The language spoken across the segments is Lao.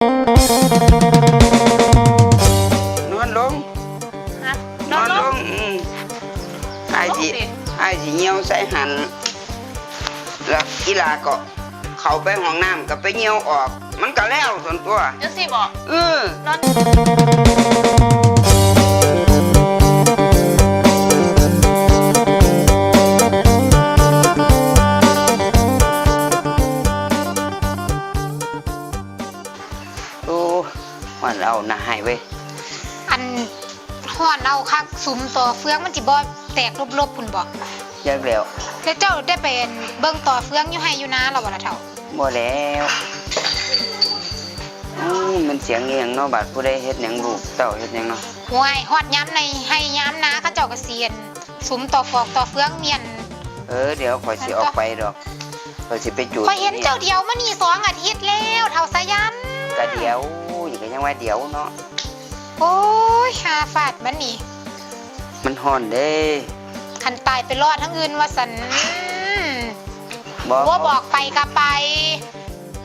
ນອນລົງ ຮະ ນອນລົງ ນອນລົງ ອືມ ອ້າຍຊິ ລົງຕິ ອ້າຍຊິຍ່ຽວໃສ່ຫັ້ນ ແລ້ວອີ່ຫຼ້າກໍເຂົ້າໄປຫ້ອງນ້ຳ ກໍໄປຍ່ຽວອອກ ມັນກໍແລ້ວຊັ້ນຕົວະ ຈັ່ງຊີ້ບໍ? ເອີ ນອນ ໂອ້ ຮ້ອນເອົາໜ້າຮ້າຍເວີຍ ອັນ ຮ້ອນເອົາຄັກ ສຸມຕໍ່ເຟືອງມັນຊິບໍ່ແຕກລົບໆພຸ້ນບໍ? ຈັກແລ້ວ ແລ້ວເຈົ້າໄດ້ໄປເບິ່ງຕໍ່ເຟືອງຢູ່ໄຮ່ຢູ່ນາແລ້ວບໍ່ລະເຖົ້າ? ບໍ່ແລ້ວ ໂອ້ ມັນສຽງອີ່ຫຍັງເນາະ ບາດຜູ້ໃດເຮັດຫຍັງ ລູກເຕົ້າເຮັດຫຍັງເນາະ? ໂອ້ຍ ຮອດຍາມໃນໄຮ່ຍາມນາ ເຂົາເຈົ້າກໍຊິ ອັນ ສຸມຕໍ່ຟອກຕໍ່ເຟືອງ ແມ່ນ ເອີ ດຽວຂ້ອຍຊິອອກໄປດອກ ຂ້ອຍຊິໄປຈູດ ຂ້ອຍເຫັນເຈົ້າດຽວມານີ້ສອງອາທິດແລ້ວ ເຖົ້າສາຍັນ ກະດຽວ ກະຍັງວ່າດຽວເນາະ ໂອ້ຍ ຫາຟາດມັນນີ້ ມັນຮ້ອນເດ້ ຄັນຕາຍໄປລໍທາງອື່ນວ່າຊັ້ນ ບໍ່ ບໍ່ບອກໄປກະໄປ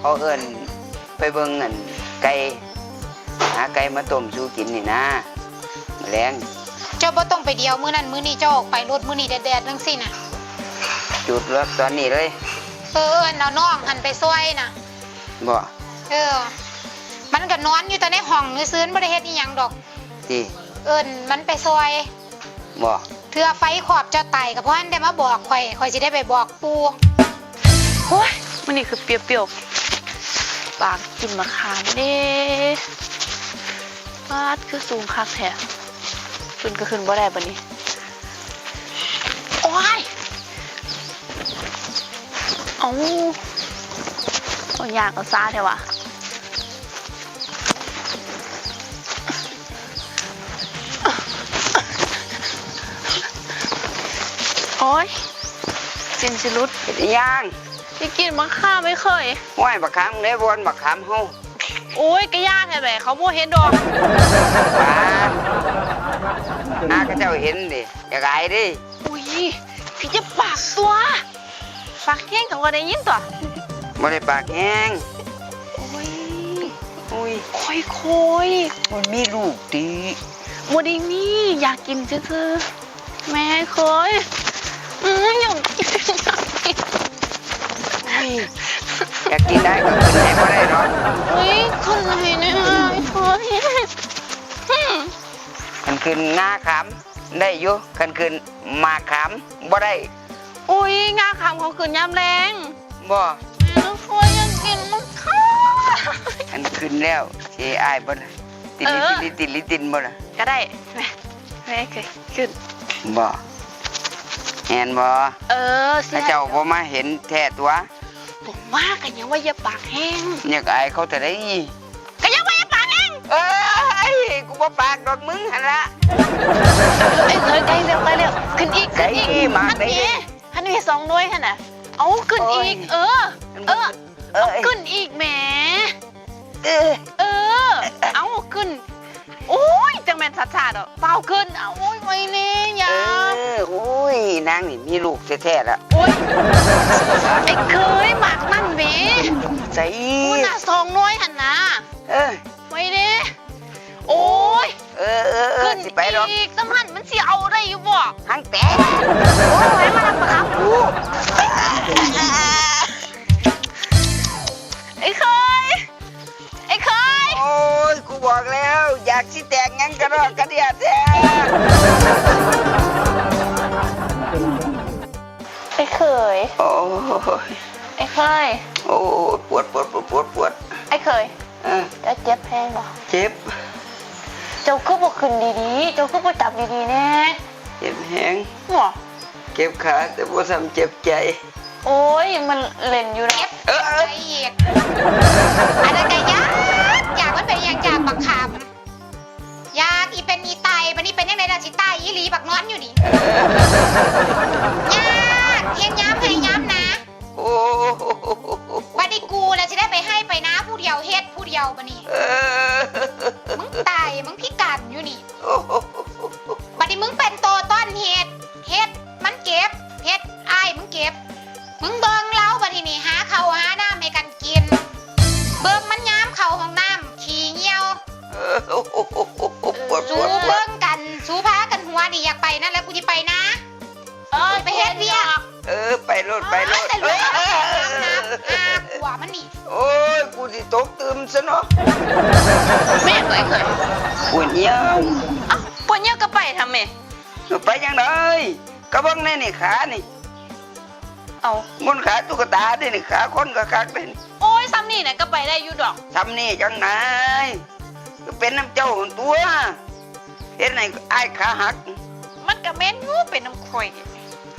ເຂົາເອີ້ນໄປເບິ່ງອັນໄກ່ ຫາໄກ່ມາຕົ້ມສູ່ກິນນີ້ນາ ມື້ແລງ ເຈົ້າບໍ່ຕ້ອງໄປດຽວມື້ນັ້ນມື້ນີ້ ເຈົ້າອອກໄປໂລດມື້ນີ້ແດດໆຈັ່ງຊີ້ນະ ຈູດໂລດຕອນນີ້ເລີຍ ເອີ ເອີ້ນເອົານ້ອງຫັ້ນໄປຊ່ອຍນະ ບໍ່ ເອີ ມັນກໍນອນຢູ່ແຕ່ໃນຫ້ອງຊື່ໆ ບໍ່ໄດ້ເຮັດອີ່ຫຍັງດອກ ຕິ ເອີ້ນມັນໄປຊ່ອຍ ບໍ່ ເທື່ອໄຟຄອບເຈົ້າຕາຍກໍບໍ່ທັນໄດ້ມາບອກຂ້ອຍ ຂ້ອຍຊິໄດ້ໄປບອກປູ່. ໂອ້ຍ ມື້ນີ້ຄືປຽວໆ ປາກກິນໝາກຂາມເດ້ ປາດ ຄືສູງຄັກແທ້ ຂຶ້ນກໍຂຶ້ນບໍ່ໄດ້ບາດນີ້ ໂອ້ຍ ເອົາ ເອົາ ຍ່າງເອົາຊ້າແທ້ຫວາ. ໂອ້ຍ ເສັ້ນຊິຫຼຸດ. ເຮັດອີ່ຫຍັງ? ຊິກິນບັກຂາມໄອ້ເຂີຍ. ໂອ້ຍ ບັກຂາມໃນບ່ອນບັກຂາມເຮົາ. ໂອ້ຍ ກະຢ່າແທ້ແບະ ເຂົາບໍ່ເຫັນດອກ. ປາດ ຫາເຂົາເຈົ້າເຫັນເດ້ ຢາກອາຍເດ້. ອຸ້ຍ ຄືຈະປາກຕົວະ ປາກແຮງເຂົາກໍໄດ້ຍິນຕົວະ. ບໍ່ໄດ້ປາກແຮງ. ໂອ້ຍ ໂອ້ຍ ຄ່ອຍໆ ມັນມີລູກຕິ. ບໍ່ໄດ້ມີ ຢາກກິນຊື່ໆ ແມ່ເຂີຍ. ອື ຢາກກິນ ຢາກກິນ. ໂອ້ຍ ຢາກກິນໄດ້ກໍຂຶ້ນໃຫ້ບໍ່ໄດ້ດອກ. ອຸ້ຍ ຂຶ້ນໃຫ້ແດ່ເຂີຍ. ອື ຄັນຂຶ້ນງາຂາມ ໄດ້ຢູ່ ຄັນຂຶ້ນໝາກຂາມບໍ່ໄດ້. ອຸ້ຍ ງາຂາມເຂົາຂຶ້ນຍາມແລງ. ບໍ່ ແມ່ນ ຂ້ອຍຢາກກິນໝາກຂາມ. ຄັນຂຶ້ນແລ້ວຊິອາຍບໍ່ລະ? ຕິລິຕິລິຕິລິຕິນບໍ່ລະ? ກະໄດ້ ແມ່ ແມ່ເຄີຍຂຶ້ນ. ບໍ່ ແມ່ນບໍ່? ເອີ ເຂົາເຈົ້າບໍ່ມາເຫັນແທ້ຕົວະ. ບໍ່ມາ ກະຍັງວ່າຢ່າປາກແຮງ. ຢາກອາຍເຂົາແຕ່ໃດ. ກະຍັງວ່າຢ່າປາກແຮງ. ເອີຍ ກູບໍ່ປາກດອກ ມຶງຫັ້ນລະ. ເອີຍ ເອີຍ ໃກ້ແລ້ວ ໃກ້ແລ້ວ. ຂຶ້ນອີກ ຂຶ້ນອີກ. ໃກ້ມາກເດ້. ຫັ້ນເດ ຫັ້ນເດ ສອງໜ່ວຍຫັ້ນນະ. ເອົາ ຂຶ້ນອີກ. ໂອ້ຍ ເອີ ເອີ ເອີ ເອົາ ຂຶ້ນອີກແໝ. ເອີ ເອີ ເອົາ ຂຶ້ນ. ໂອ້ຍ ຈັ່ງແມ່ນສາດໆດອກ. ຟ້າວຂຶ້ນ. ໂອ້ຍ ໄວແດ່ ຢ່າ. ເອີ ໂອ້ຍ ນາງນີ້ມີລູກແທ້ໆລະ. ໂອ້ຍ ໄອ້ເຂີຍ ໝາກນັ້ນເດ. ໃສ? ພຸ້ນນະ ສອງໜ່ວຍຫັ້ນນະ. ເອີ ໄວແດ່. ໂອ້ຍ ເອີ ເອີ ເອີ ຂຶ້ນອີກ. ຊິໄປດອກ. ສ່ຳຫັ້ນມັນຊິເອົາໄດ້ຢູ່ບໍ່? ຫາງແຕກ. ໂອ້ຍ ມາລັກປາກຂາມກູ. ໄອ້ເຂີຍ ໄອ້ເຂີຍ. ໂອ້ຍ ກູບອກແລ້ວ ຢາກຊິແຕກຫຍັງກະດອກກະເດຍແທ້. ໄອ້ເຂີຍ. ໂອ້ຍ ໄອ້ເຂີຍ. ໂອ້ຍ ປວດ ປວດ ປວດ ປວດ ປວດ. ໄອ້ເຂີຍ. ເອີ ເຈົ້າເຈັບແຮງບໍ່? ເຈັບ. ເຈົ້າຄືບໍ່ຂຶ້ນດີໆ ເຈົ້າຄືບໍ່ຈັບດີໆແດ່? ເຈັບແຮງ. ບໍ່ ເຈັບຂາ ແຕ່ບໍ່ສ່ຳເຈັບໃຈ. ໂອ້ຍ ມັນຫຼິ້ນຢູ່ດອກ. ເຈັບ ເອີ ເຈັບໃຈອີກ. ອັນນັ້ນກະຢາກ ຢາກ ມັນເປັນຫຍັງ ຢາກບັກຂາມ. ຢາກອີເປັນອີຕາຍ. ບາດນີ້ເປັນຈັ່ງໃດລະ ຊິຕາຍອີ່ຫຼີ ບັກນອນຢູ່ນີ້. ຍາກ ເຮັດຍາມໄຮ່ຍາມນາ. ໂອ້ ບາດນີ້ກູລະຊິໄດ້ໄປໄຮ່ໄປນາຜູ້ດຽວ ເຮັດຜູ້ດຽວບາດນີ້. ເອີ ມຶງຕາຍ ມຶງພິການຢູ່ນີ້. ໂອ້ ບາດນີ້ມຶງເປັນໂຕຕ້ອນເຮັດ ເຮັດມັນເກັບ ເຮັດອ້າຍມຶງເກັບ. ມຶງເບິ່ງລາວບາດນີ້ນີ້ ຫາເຂົ້າຫານ້ຳໃຫ້ກັນກິນ. ເບິ່ງມັນຍາມເຂົ້າຫ້ອງນ້ຳ ປວດ ປວດ ປວດ ເບິ່ງກັນ ສູພາກັນຫົວນີ້ ຢາກໄປນະ ແລ້ວກູຊິໄປນະ. ເອີ ໄປເຮັດວຽກ. ເອີ ໄປໂລດ ໄປໂລດ. ເອີ ຫົວມັນນີ້. ໂອ້ຍ ກູຊິຕົກຕື່ມຊະເນາະ. ແມ່ນບໍ່ ອ້າຍເຂີຍ? ປວດຮຽວ. ເອົ້າ ປວດຮຽວກໍໄປທຳແມ່. ເອີ ໄປຈັ່ງໃດ? ກະເບິ່ງແນ່ນີ້ ຂານີ້. ເອົ້າ ມັນຂາຕຸກກະຕາເດ້ນີ້ ຂາຄົນຄັກໆເດ້ນີ້. ໂອ້ຍ ຊ່ຳນີ້ນະກໍໄປໄດ້ຢູ່ດອກ. ຊ່ຳນີ້ຈັ່ງໃດ? ກໍເປັນນຳເຈົ້າຫັ້ນຕົວະ ເຮັດໃຫ້ອ້າຍຂາຫັກ. ມັນກໍແມ່ນຢູ່ ເປັນນຳຂ້ອຍ.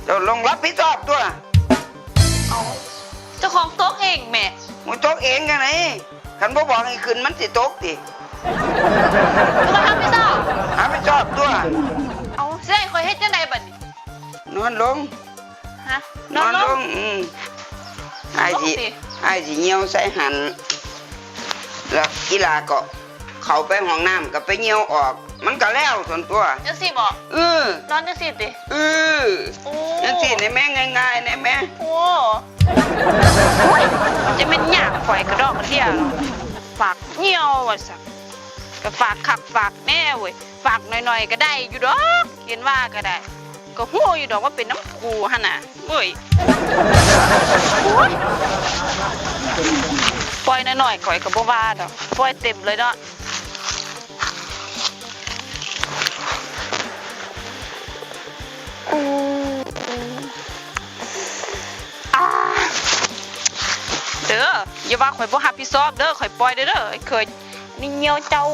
ເຈົ້າຕ້ອງຮັບຜິດຊອບຕົວະ. ເອົ້າ ເຈົ້າຂອງຕົກເອງແໝ່. ໂອ້ຍ ຕົກເອງຈັ່ງໃດ? ຄັນບໍ່ບອກໃຫ້ຂຶ້ນ ມັນຊິຕົກຕິ? ກໍຕ້ອງຮັບຜິດຊອບ. ຮັບຜິດຊອບຕົວະ. ເອົ້າ ຊິໃຫ້ຂ້ອຍເຮັດຈັ່ງໃດບັດນີ້? ນອນລົງ. ຮະ? ນອນລົງ. ນອນລົງ. ອືມ ອ້າຍຊິ ລົງຕິ ອ້າຍຊິຍ່ຽວໃສ່ຫັ້ນ ແລ້ວອີ່ຫຼ້າກໍເຂົ້າໄປຫ້ອງນ້ຳ ກໍໄປຍ່ຽວອອກ ມັນກໍແລ້ວຊັ້ນຕົວະ. ຈັ່ງຊີ້ບໍ? ເອີ ນອນຈັ່ງຊີ້ຕິ? ເອີ ໂອ້ ຈັ່ງຊີ້ແນ່ແມ່ ງ່າຍໆແນ່ແມ່. ໂອ້ ໂອ້ຍ ຈະແມ່ນຍາກ ຂ້ອຍກະດອກກະເດຍ ຝາກຍ່ຽວວ່າຊັ້ນ ກະຝາກຄັກຝາກແນ່ເວີຍ. ຝາກໜ້ອຍໆກໍໄດ້ຢູ່ດອກ ເຫັນວ່າກໍໄດ້ ກໍຮູ້ຢູ່ດອກວ່າເປັນນຳກູຫັ້ນນະເວີຍ. ໂອ້ຍ ປ່ອຍໜ້ອຍໆຂ້ອຍກໍບໍ່ວ່າດອກ ປ່ອຍເຕັມເລີຍເນາະ. ອາ ເດີ ຢ່າວ່າຂ້ອຍບໍ່ຮັບຜິດຊອບເດີ ຂ້ອຍປ່ອຍເດີ ເດີ ອ້າຍເຂີຍ. ນີ້ຍ່ຽວເຈົ້າ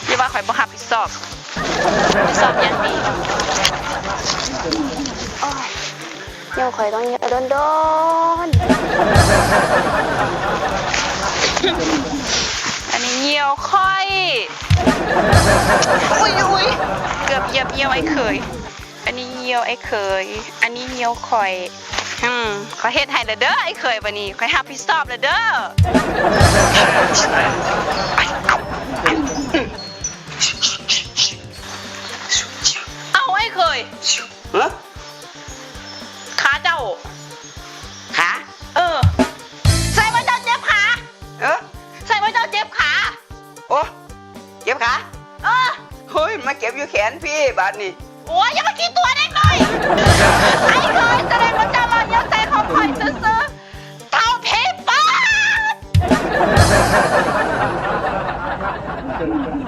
ຢ່າວ່າຂ້ອຍບໍ່ຮັບຜິດຊອບ ຮັບຜິດຊອບຢ່າງດີ. ໂອ້ຍ ຍ່ຽວຂ້ອຍຕ້ອງຍ່ຽວດົນໆ. ອັນນີ້ຍ່ຽວຂ້ອຍ. ອຸ້ຍ ອຸ້ຍ ເກືອບຢຽບຍ່ຽວອ້າຍເຂີຍ. ອັນນີ້ຍ່ຽວອ້າຍເຂີຍ ອັນນີ້ຍ່ຽວຂ້ອຍ. ອືມ ຂ້ອຍເຮັດໃຫ້ລະເດີອ້າຍເຂີຍ ບາດນີ້ຂ້ອຍຮັບຜິດຊອບລະເດີ. ເອົ້າ ອ້າຍເຂີຍ. ຮະ? ຂາເຈົ້າ. ຂາ? ເອີ. ໃສ່ວ່າເຈົ້າເຈັບຂາ. ເອີ. ໃສ່ວ່າເຈົ້າເຈັບຂາ. ໂອ້ ເຈັບຂາ? ເອີ. ໂອ້ຍ ມາເຈັບຢູ່ແຂນພີ້ບາດນີ້. ໂອ້ຍ ຢ່າມາຂີ້ຕົວະເດັກນ້ອຍ. ອ້າຍເຂີຍ ສະແດງວ່າເຈົ້າລອຍຽວໃສ່ຂອງຂ້ອຍຊື່ໆ ເຖົ້າຜີປອດ.